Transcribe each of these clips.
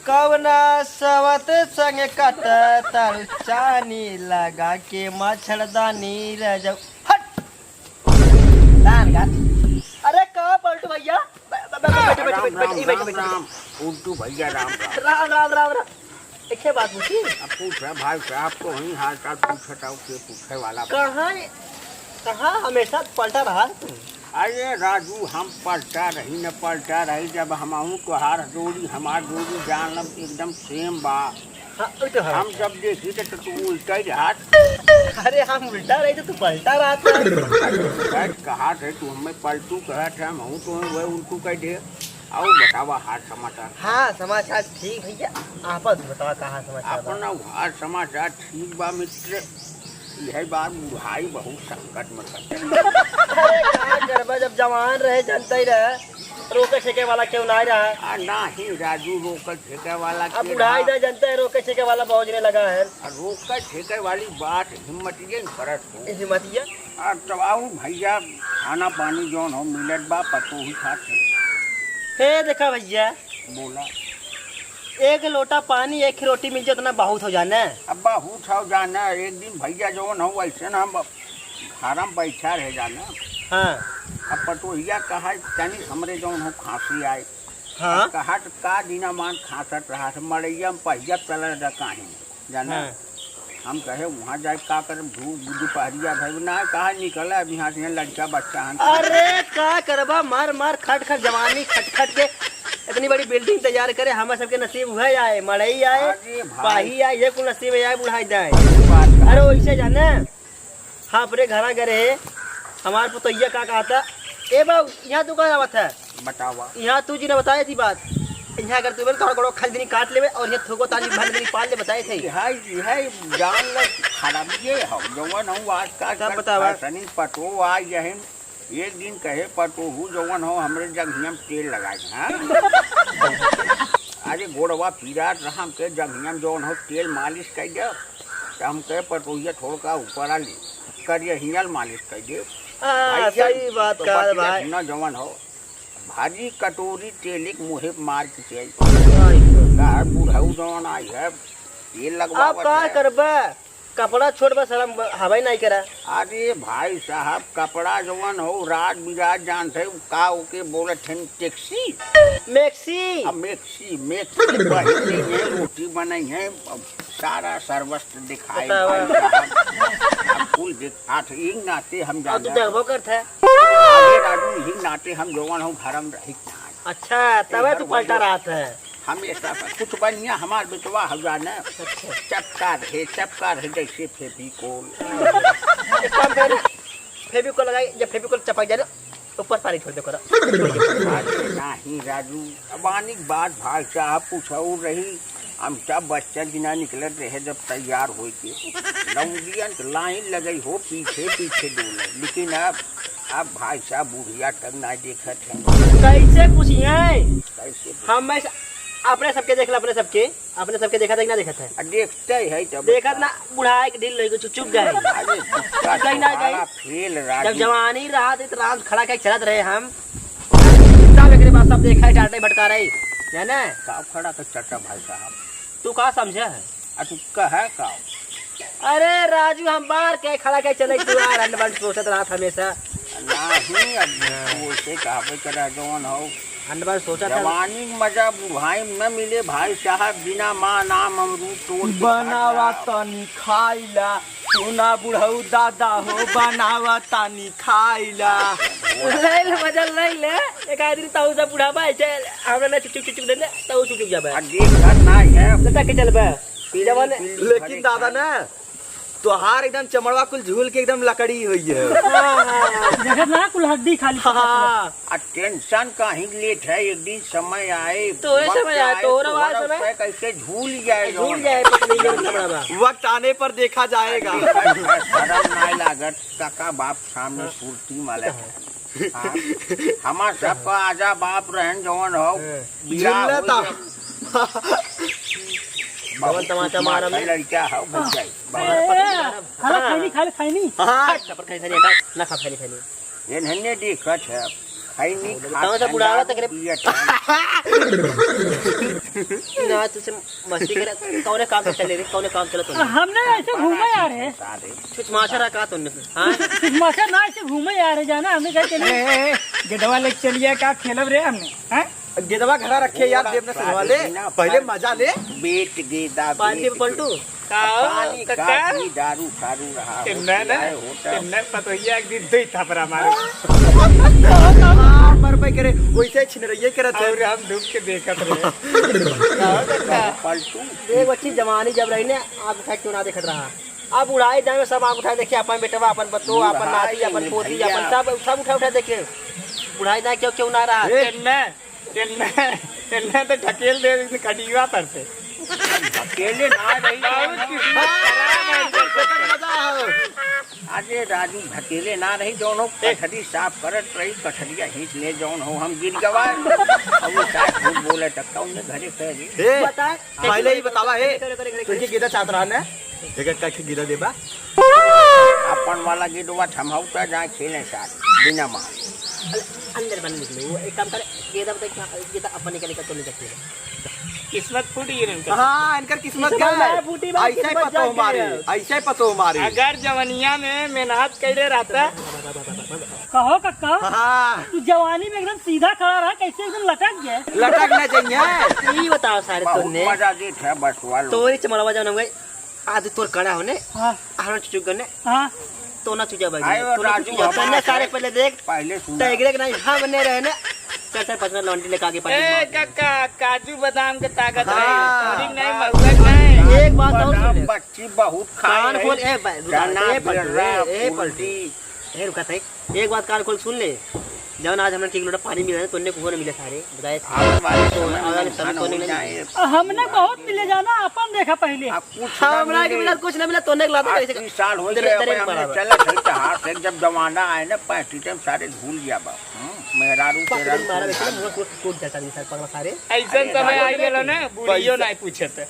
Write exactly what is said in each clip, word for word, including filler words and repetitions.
कवना सवत संग काटतारू चानी, लगा के मच्छरदानी रजऊ। हट! लान गात। अरे का पलटू भैया? ब-, ब-, ब-, बैठ, बैठ, राम, बैठ, राम, बैठ, राम, बैठ, बैठ। राम। उल्टू भैया, राम, राम। राम, राम, राम, राम। एके बात पूछी? अब पूछ रहा भाई साहब, तो वहीं हाल चाल पूछत आओ, के पूछे वाला बा। कहाँ, कहाँ हमेशा पलटा रहा है तू? अरे राजू, हम पलटा रही न पलटा रही, जब हमहू तोहार जोड़ी, हमार जोड़ी जान लब एकदम सेम बा। हाँ, वो तो है। हम जब देखी तो, तो तू उल्टा ही हाथ। अरे हम उल्टा रही तो तू पलटा रहा था। कहा थे तू हमें पलटू कहा थे, हमहू तो वह उल्टू कह दे। अउ बतावा हाल समाचार। हाँ, समाचार ठीक भैया, आपन बतावा का हाल समाचार बा? अपना हाल समाचार ठीक बा मित्र, यही बात बुढ़ाई बहुत संकट में कर। अरे का करबा, जब जवान रहे जनते ही रहे, रोके छेके वाला केहू नाहीं रहा। आ नाही राजू, रोके छेके वाला अब के बुढ़ाई रहा। ना जनते हैं, रोके छेके वाला बहुत जने लगा है। आ रोके छेके वाली बात हिम्मतिये न करत हो। हिम्मतिया? आ तब आऊ भैया, खाना पानी जौन हो मिलत बा पतोही खात है। हे देखा भैया, बोला। एक लोटा पानी, एक रोटी मिल जाए, उतना बहुत हो जाना। अब बहुत हो जाना। एक दिन भैया जौन हो, वैसे ना हम घरम बैठा रह जाना। हाँ। अब पतोहिया कहा, तनी हमरे जौन हो खांसी आए। हाँ। अब कहा, "तो का दीना मान खांसत रहा, से मड़ैया में पहिया चला जा काहे?" जाना। हाँ। हम कहे, "वहाँ जाए का करब, धूप दुपहरिया भई ना, कहा निकले, अब यहाँ से यहाँ लड़का बच्चा हन।" अरे, का करबा, मर मर खट खट जवानी खट खट के इतनी बड़ी building तैयार करे, हमार सबके नसीब उहे आए, मड़ई आए, अरे भाई। पाही आए, ये कुल नसीब आए, बुढ़ाई जाए। बात का। अरे, वैसे जाने, हाँ, अपने घरा गए रहे, हमार पुतैया का कहता, "ए बाऊ, यहाँ तू कहाँ आवत है?" बतावा। यहाँ तू जी ने बताए थी बात। यहाँ अगर तू बोले, तोहरा गोड़वा खाली दिनी काट लेवे और यहाँ थोको ताली भर दिनी पाल ले बताए थे। यह, यह जान ल खराब ये हो, जवन हूँ आजकल तब कर बतावा। फैसनी पटो आ यही। एक दिन कहे पटोहू जवन हो हमरे जंघिया में तेल लगाए, हाँ? अरे गोड़वा पीरात रहा, हमके जंघिया में जवन हो तेल मालिश कर दे। तो हम कहे पटोहिया थोड़का ऊपर आ ले, करिया हियाल मालिश कर दे। हाँ, भैया, सही बात तो कहा बतिया भाई। सुना जवन हो, भारी कटोरी तेल एक मुँहे मार के चल। भाई। का बुढ़ऊ जवन आई है, तेल अब लगवावत का है। करबा? कपड़ा छोड़ बस, शर्म हवाई नहीं करा। अरे भाई साहब, कपड़ा जवन हो, राज बिराज जानते हो, का ओके बोलत हैं, टैक्सी? मैक्सी। अब मैक्सी, मैक्सी पहनी है, रोटी बनाई है, अब सारा सर्वस्व दिखाए बतावा। भाई साहब। अब कुल देख, आठ ही नाते हम अब तू जाना। देखबो करत है। अरे राजू, ही नाते हम जवन हो, घर में रहित ना। अच्छा, तबे इधर तू पलटा उधर। रहत है। हम ऐसा कुछ बनिया हमार बेटवा हो जाना। अच्छा। चपका रहे, चपका रहे जैसे फेविकोल। एक काम कर, फेविकोल लगाई, जब फेविकोल चपक जाए ना, ऊपर पानी छोड़ दे करा। अरे नाही राजू, अबानी के बात भाई साहब कुछ और रही। अमिताभ बच्चन जी ना निकलत रहे जब तैयार होई के। लौंडियन के लाइन लगई हो, पीछे पीछे डोले। लेकिन अब, अब भाई साहब बुढ़िया तक ना देखत हैं। कैसे पूछिए? कैसे पूछिए? हम मैं अपने सबके देख ला, अपने सबके, अपने सबके देखत है कि ना देखत है? आ, देखते है तब देखत बता। ना, बुढ़ा एक ढील लगी, चुप, चुप जाए। अरे, चुप का कहीं ना तुम्हारा कहीं। फेल राजू। जब जवानी रहा तो राम खड़ा के चलत रहे हम। सब एकरे बाद सब देखा है, डांटे भटका रहे, है ना? का खड़ा के चट्टा भाई साहब? तू का समझे है? आ, तू कहे का? अरे राजू, हम बार के खड़ा के चले, तू यार अंड बंड सोचत रहत हमेशा। नाही, अब तू वैसे कहबे करे, जौन हो। अंड बंड सोचत है। जवानी के मजा बुढ़ाई में न मिले भाई साहब, बिना माँ नाम अमरूद तोड़ के बनावा खा जा। तनी खाइला, सुना बुढ़ऊ दादा हो, बनावा तनी खाइला। ले ले मजा ले ले, एक आदमी ताऊ से बुढ़ाबा ऐसे हमरा ना चुक चुक चुक चुक देने, ताऊ चुक चुक जाबे। आ देख घर ना है। लता के चलबे। पीली जवान पीली लेकिन घरे दादा खाए। ना, तोहार एकदम चमड़वा कुल झूल के एकदम लकड़ी होई है। हाँ, हाँ। देखत ना कुल हड्डी खाली। हाँ। आ टेंशन काहे लेत है, एक दिन समय आए, तोरे वक्त समय आए, आए, तोरा तोहरा समय। उस पे कैसे झूल जाए झूल जाए, पता नहीं मेरे चमड़वा। वक्त आने पर देखा जाएगा। शर्म ना लागत, काका बाप सामने हाँ। सुरती माला। हाँ। हमार सबका आजा बाप रहन जवन हो, हाँ। बियाह झुल्ला होई ता। है। बहुत जवन तमाचा कुछ मारा माथा में। लड़का हो, भैया। ए, ए, खा लो, हाँ। खैनी, खा लो, खैनी। हाँ। हट, चपर खैनी, खैनी, हटा। ना खा, खैनी, खैनी। ये नन्हे देखत है, खैनी खा, तमाचा ठंडा बुढ़ावा तक रे। पियत है। हाँ, तुझसे मस्ती करे, कौने काम से चले रे, कौने काम चला तूने? हमने ऐसे घूमे आ रहे। छुछमाछा रहा का तूने? हाँ? छुछमाछा ना, ऐसे घूमे आ रहे, जाना, हमने कहा चले। ए, ए, ए, गेदवा लेके चलिए, का खेलब रे हमने, हैं? गेदवा घरा रखे यार, देव न सुनवा ले, पहले मजा ले। बेट गेदा, बाल्टी बेट में पलटू। का हो, पानी काका? का भी दारू फारू रहा हो, किन्ने ने, किराए होटल। किन्ने पतोहिया एक दिन दे थपरा मारे। मार, मार पाई करे, वैसे छिन रही है, करत है। और हम डूब के देखत रहे। का हो, काका? पलटू। देख बच्ची, जवानी जब रही ने, आँख उठा के क्यों ना देखत रहा। अब बुढ़ाई जाए में सब आँख उठा देखे, अपन बेटवा, अपन बतू, अपन नाती, अपन पोती, अपन सब, सब उठा उठा देखे। बुढ़ाई जाए क्यों, क्यों ना रहा। ए, किन्ने? एन्ने, एन्ने तो ढकेल दे खटिया पर से। ढकेले ना रही। बहुत किस्मत खराब है। मजा है। अरे राजू, ढकेले ना रही, जौन हो, ए। कठरी साफ करत रही, कठरिया खींच ले, जौन हो, हम गिर गवा। अब वो साथ झूठ बोले, तो कौन ने घरे कह दी? ए, बता। पहले ही बतावा, ए। करे, करे, करे, करे। तुझे गिरा चाहत रहा ना? एक एक करके गिरा देबा। अपन वाला गिरवा थमाऊ त जाए खेले साथ, बिना मार। अरे, अंदर बन निकले। वो एक काम करे, गेदा बताई क्या, गेदा अपन निकल, निकल, निकल, निकल। किस्मत फूट गई इनकर। हाँ, इनकर किस्मत किस्मत का है? ना फूटी बा, ऐसे ही किस्मत पतो जाग हमारी, गया। ऐसे ही पतो हमारी। अगर जवनिया में मेहनत कैले रहता। कहो कक्का, हाँ। तू जवानी में एकदम सीधा खड़ा रहा, कैसे एकदम लटक गया? लटक ना जाइए। ई बताओ सारे बहुत तूने। मजा जीत है बस वालों। तोरी चमड़वा जौन हम गए, आज तोर कड़ा होने, हाँ। आहरण चुचुक गने, हाँ। तो ना चुजा भाई, आयो तो ना राजू, चुजा। हमार पहले सारे से पहले देख, पहले सुना। टैगरे के नहीं, हम ने रहे ने, चार चार पाँच पाँच लौंडी लेके आगे पार्टी ए, मार दे। काका, काजू बादाम के ताकत हाँ। रही, थोड़ी नहीं, महुआ नहीं। एक बात और सुन ले। बच्ची बहुत खाए कान रही। खोल, ए, बा-, रुका, चना, ए, पलटू, बेर्रा, ए, ए, पलटू। फुल्टी। ए, रुका, तय। एक बात कान खोल सुन ले, जौन आज हमन के एक लोटा पानी मिला है, तोन्ने कुहो न मिले सारे, बताए थे। आवे वाले तो समय में आवे वाले समय नुकसान तोन्ने हो नहीं जाए। मिले। हमने बहुत मिले जाना, अपन देखा पहले। अब कुछ ना हमरा के मिले। मिला, कुछ ना मिला, तोन्ने के लाते आज कैसे तीस साल हो दरे-, गए, दरे अब में हमने पड़ा बा। चला था, तो हाथ से जब जमाना आए ना, पैंतीस में सारे भूल गया बा। हम्म, मेहरारू बाप रे, तेहरारू मारा कुल बेटा, भाग मुंह गया। टूट, टूट जाता है सर, पगला सारे। ऐसन अरे समय राजू आई गेलो ना, बुढ़ियो पैसा नहीं पूछत।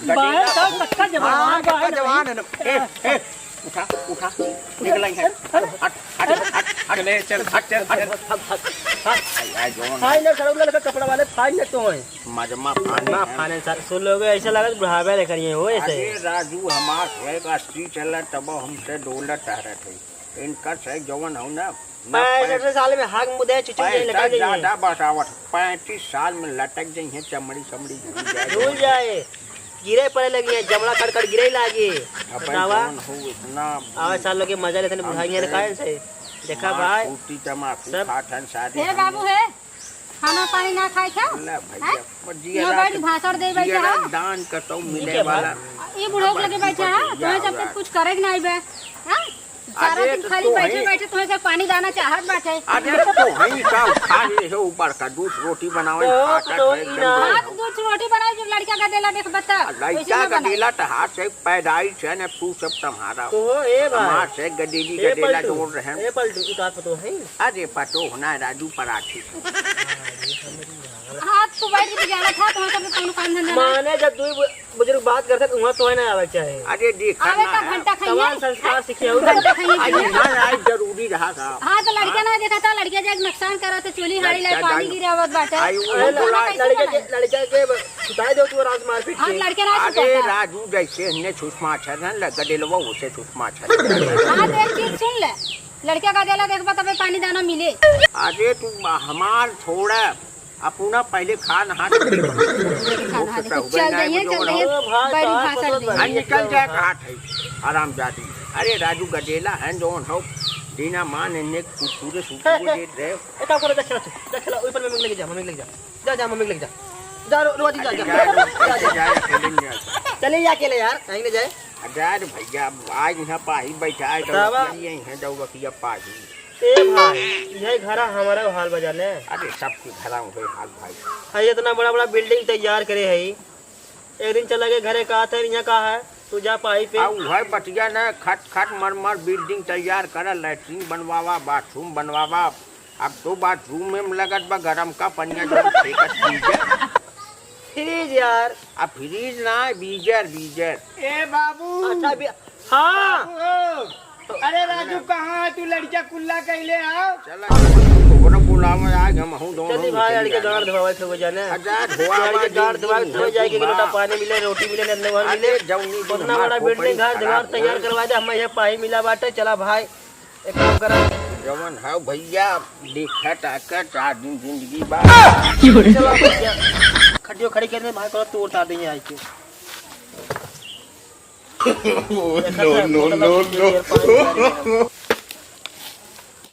बाहर का कक्का जवान, हाँ, बाहर कक्का जवान है ना। ए, ए, उठा, उठा, निकल आई है। हट, हट, हट, हट। चले, चल, हट, चल, हट। भाग, भाग, भाग। आई, आई, जवान। फाइन है, सरौला लगा कपड़ा वाले, फाइन है तो है। मजमा फाइन है। मजमा फाइन है, सर। सुन लोगे, ऐसा लगा बुढ़ावे ले करिए हो, ऐसे। अरे राजू, हमार एक अस्सी चला, तब हमसे डोला टहरत है। इनका से जवन हो ना, ना पैंसठ पैंसठ साल में हाथ मुदे चुचुक जाए, पैसा लटक जाइए। ज्यादा बसावत, पैंतीस साल में लटक जाइए, चमड़ी, चमड़ी झूल जाए। झूल जाए, गिरे पड़े लगी है, जबड़ा कड़ कड़ गिरे लागे। अपन बतावा। जवन हो इतना आवे साल लोग के मजा लेते हैं, हम बुढ़ाई है, से काहे से? देखा मार भाई, फूटी तमाकू सब खात हन सारे हे हम। बाबू हे, खाना पानी ना खाए छा? ले भैया, हैं? बस जिया यहाँ रात बैठ भाषण दे बैठे जिया हो। रात दान कतौ मिले ठीक है, वाला। भाई। ये बुढ़ऊ के लगे बैठे हैं, तुम्हें सबके कुछ करे के नहीं बे। हैं? सारा अरे दिन तो खाली तू बैठे ही बैठे तुम्हें सब पानी दाना चाहत बैठे। अरे तो वही का उठा ले हो ऊपर का दूध रोटी बनावे तो, खाता तो है ही एकदम ना। हाथ दूध रोटी बनाए जब लड़का का देला देख बता, आ, वैसे लड़का ना का बनाए। देला तो हाथ से पैदाइश है ना, तू सब तुम्हारा। तो हो, ए भाई। हमार से गदेली ए गदेला पलटू, जोड़ रहे हैं। ए पलटू, ई का पतो है? अरे पतो होना राजू पराठी। हाँ, तू बैठ के बिगाड़ा था, तुम्हारे साथ कौन काम धंधा ना। माने जब दुई बु-, बुजुर्ग बात करते तो वहाँ तो है ना आवे के चाहे। अरे देखा आवे ना का है। घंटा खाइए। सवाल संस्कार सीखे हो। घंटा खाइए अरे भैया। ना, आज जरूरी रहा था। हाँ, तो लड़का हाँ। ना देखा था, लड़का जाके नुकसान करा तो चोली हाड़ी ले लड़का पानी जान- गिरे आवत बाटे। आई वो अरे बोला लड़का लड़का के, लड़का के सुताए दो तू आराम से मारपीट हाँ, के। लड़का ना अरे सुताता। राजू जैसे हमने छुट माछा ना लगा दिलवा उसे छुट माछा। हाँ, तो एक चीज सुन ले, लड़का का देला देखबा तबे पानी दाना मिले। अरे तू हमार छोड़ा, अपना पहले खा नहा। खा नहा दे। चल जाइए, चल जाइए। ओ भाई, बड़ी भाषण दे। आ, निकल जाए कहा थे, हरामजादी। अरे राजू गदेला है जौन हो, बिना मान इन्हें कुरकुरे सुरकुरे देत रहे। ए, काम करो, देख खेला तू, देख खेला, ऊपर में लेके जा, मम्मी लेके जा। जा, जा, मम्मी लेके जा। जा, रो-, रोज जा, जा। जा, जा, जा, जा, अकेले नहीं जाता। चले जा अकेले यार, कहीं नहीं जाए। आ, जा रे भैया, आज यहाँ पाही बैठा है, बतावा। दौलत नहीं है, दौलत ये पाही। ए भाई, यही घरा हमारा हाल बजाने। अरे, सबके घरा हुए हाल भाई। हाँ, इतना बड़ा बड़ा building तैयार करे है, एक दिन चला गए घरे, कहा था, यहाँ कहा है, तू जा पाही पे। आ, वह बतिया न, खट खट मर मर building तैयार करा, latrine बनवावा, bathroom बनवावा। अब तो bathroom में लगत बा गरम का पनिया जो फेंकत freezer। Fridge यार। आ, fridge ना, beezer, beezer। ए बाबू। अच्छा, बी-, हाँ। बाबू हो। अरे राजू, कहाँ है तू? लड़किया कुल्ला कैले आओ। चला, ओकरा बोल आज हम हूँ दोनों चली भाई, निकल अड़के जाना। गांड धोवावे के हो जाने। अच्छा, धोवा अड़के बाजी गांड धोवावे दिन के हो जाए, कि एक लोटा पानी मिले, रोटी मिले, नन्हे भर मिले। अरे, जौनी दिन उतना हमार बड़ा खोपड़ी building घर, खराब दुआर तैयार करे। करवा दे, हम यह पाही मिला बाटे। चला भाई, एक काम करा। जवन है भैया, देखा ताका चार दिन जिंदगी बा। चला भैया, खटियो खड़ी कर दे भाई, करो तू उठा दे आई के। No, no, no, no।